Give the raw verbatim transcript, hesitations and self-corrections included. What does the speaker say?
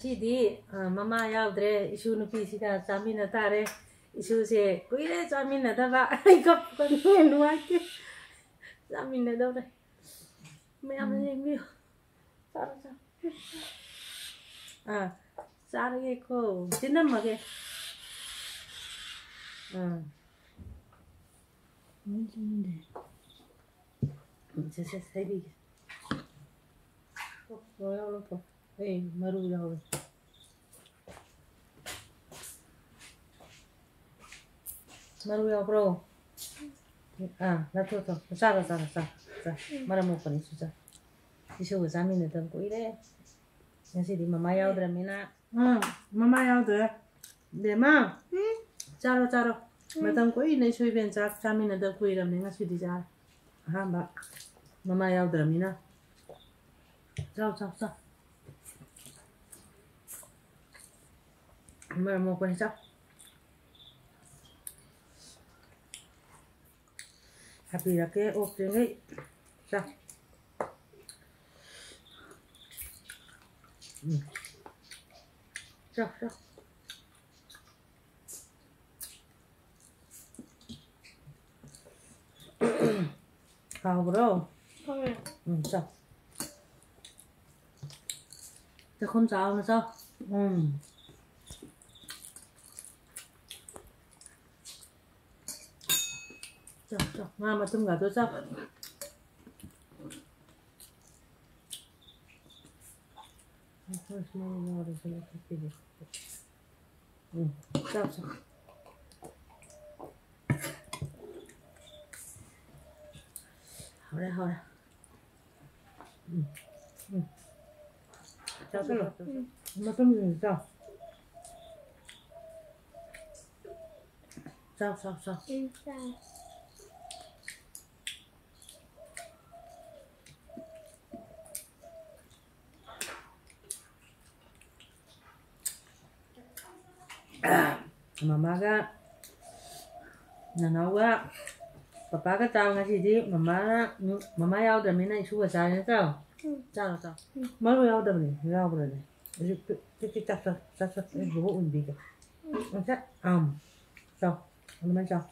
ꯁꯤꯗꯤ, ꯑ, ꯃꯃꯥ ꯌꯥꯎꯗ꯭ꯔꯦ, ꯏꯁꯨ ꯅꯨꯄꯤꯁꯤꯒ ꯆꯥꯃꯤꯟꯅ ꯇꯥꯔꯦ꯫ ꯏꯁꯨꯁꯦ ꯀꯨꯏꯔꯦ ꯆꯥꯃꯤꯟꯅꯗꯕ꯫ ꯑꯩ ꯀꯞꯄꯗ ꯅꯨꯡꯉꯥꯏꯇꯦ꯫ ꯆꯥꯃꯤꯟꯅꯗꯧꯔꯦ꯫ ꯃꯌꯥꯝꯅ ꯎꯝ꯫ ꯌꯦꯡꯕꯤꯌꯨ꯫ ꯆꯥꯔꯣ, ꯆꯥꯔꯣ꯫ ꯑꯥ, ꯆꯥꯔꯒꯦꯀꯣ꯫ ꯆꯤꯟꯅꯝꯃꯒꯦ꯫ ꯑꯥ꯫ ꯁꯦ, ꯁꯦ, ꯁꯦ, ꯍꯩꯕꯤꯒꯦ꯫ ꯑꯣ, ꯂꯣꯏ ꯌꯥꯎꯔꯛꯄ꯫ ꯑꯩ ꯃꯔꯨ ꯌꯥꯎꯔꯦ꯫ ꯃꯔꯨ ꯌꯥꯎꯕ꯭ꯔꯣ? ꯑꯥ, ꯂꯧꯊꯣꯛ, ꯂꯧꯊꯣꯛ꯫ ꯆꯥꯔꯣ, ꯆꯥꯔꯣ, ꯆꯥꯔꯣ, ꯆꯥꯔꯣ꯫ ꯃꯔꯝ ꯃꯣꯛꯄꯅꯤ, ꯁꯨ ꯆꯥꯔꯣ꯫ ꯏꯁꯨꯒ ꯆꯥꯃꯤꯟꯅꯗꯕ ꯀꯨꯏꯔꯦ꯫ ꯉꯁꯤꯗꯤ ꯃꯃꯥ ꯌꯥꯎꯗ꯭ꯔꯃꯤꯅ꯫ ꯎꯝ, ꯃꯃꯥ ꯌꯥꯎꯗ꯭ꯔꯦ꯫ ꯕꯦꯝꯃ, ꯎꯝ꯫ ꯆꯥꯔꯣ, ꯆꯥꯔꯣ꯫ ꯎꯝ꯫ ꯃꯇꯝ ꯀꯨꯏꯅ ꯏꯁꯨ ꯏꯕꯦꯟ ꯆꯥꯛ ꯆꯥꯃꯤꯟꯅꯗꯕ ꯀꯨꯏꯔꯕꯅꯦ, ꯉꯁꯤꯗꯤ ꯆꯥꯔꯣ꯫ ꯑꯍꯥꯟꯕ ꯃꯃꯥ ꯌꯥꯎꯗ꯭ꯔꯃꯤꯅ꯫ ꯆꯥꯎ, ꯆꯥꯎ, ꯆꯥꯎ꯫ ꯃꯔꯝ ꯃꯣꯛꯄꯅꯤ, ꯆꯥꯎ꯫ ꯍꯥꯞꯄꯤꯔꯛꯀꯦ, ꯑꯣꯛꯇ꯭ꯔꯤꯉꯩ꯫ ꯆꯥꯎ꯫ ꯎꯝ꯫ ꯆꯥꯎ, ꯆꯥꯎ꯫ ꯍꯥꯎꯕ꯭ꯔꯣ? ꯍꯥꯎꯋꯦ꯫ ꯎꯝ, ꯆꯥꯎ꯫ ꯆꯥꯛꯈꯨꯝ ꯆꯥꯎꯅ ꯆꯥꯎ꯫ ꯎꯝ꯫ ꯆꯥꯎ, ꯆꯥꯎ꯫ ꯉꯥ ꯃꯇꯨꯝꯒꯗꯣ ꯆꯥꯎ꯫ ꯎꯝ, ꯆꯥꯎ, ꯆꯥꯎ꯫ ꯍꯥꯎꯔꯦ, ꯍꯥꯎꯔꯦ꯫ ꯎꯝ, ꯎꯝ꯫ ꯆꯥꯎ, ꯆꯥꯎ, ꯆꯥꯎ, ꯆꯥꯎ꯫ ꯎꯝ꯫ ꯃꯇꯨꯝꯁꯤꯡꯗꯣ ꯆꯥꯎ꯫ ꯆꯥꯎ, ꯆꯥꯎ, ꯆꯥꯎ꯫ ꯎꯝ, ꯆꯥꯎ꯫ ꯃꯃꯥꯒ ꯅꯅꯥꯎꯒ ꯄꯄꯥꯒ ꯆꯥꯎ꯫ ꯉꯁꯤꯗꯤ ꯃꯃꯥꯅ, ꯃꯃꯥ ꯌꯥꯎꯗ꯭ꯔꯃꯤꯅ ꯏꯁꯨꯒ ꯆꯥꯔꯦ꯫ ꯆꯥꯎ꯫ ꯎꯝ꯫ ꯆꯥꯔꯣ, ꯆꯥꯎ꯫ ꯎꯝ꯫ ꯃꯔꯨ ꯌꯥꯎꯗꯕꯅꯦ, ꯌꯥꯎꯕ꯭ꯔꯅꯦ? ꯍꯧꯖꯤꯛ ꯆꯤꯛ ꯆꯤꯛ ꯆꯥꯛ ꯆꯥ ꯆꯥꯛ ꯆꯥ ꯑꯩ ꯕꯣꯕꯣꯛ ꯎꯅꯕꯤꯒꯦ꯫ ꯉꯁꯥꯏ ꯑꯝ ꯆꯥꯎ꯫ ꯑꯗꯨꯃꯥꯏꯅ ꯆꯥꯎ꯫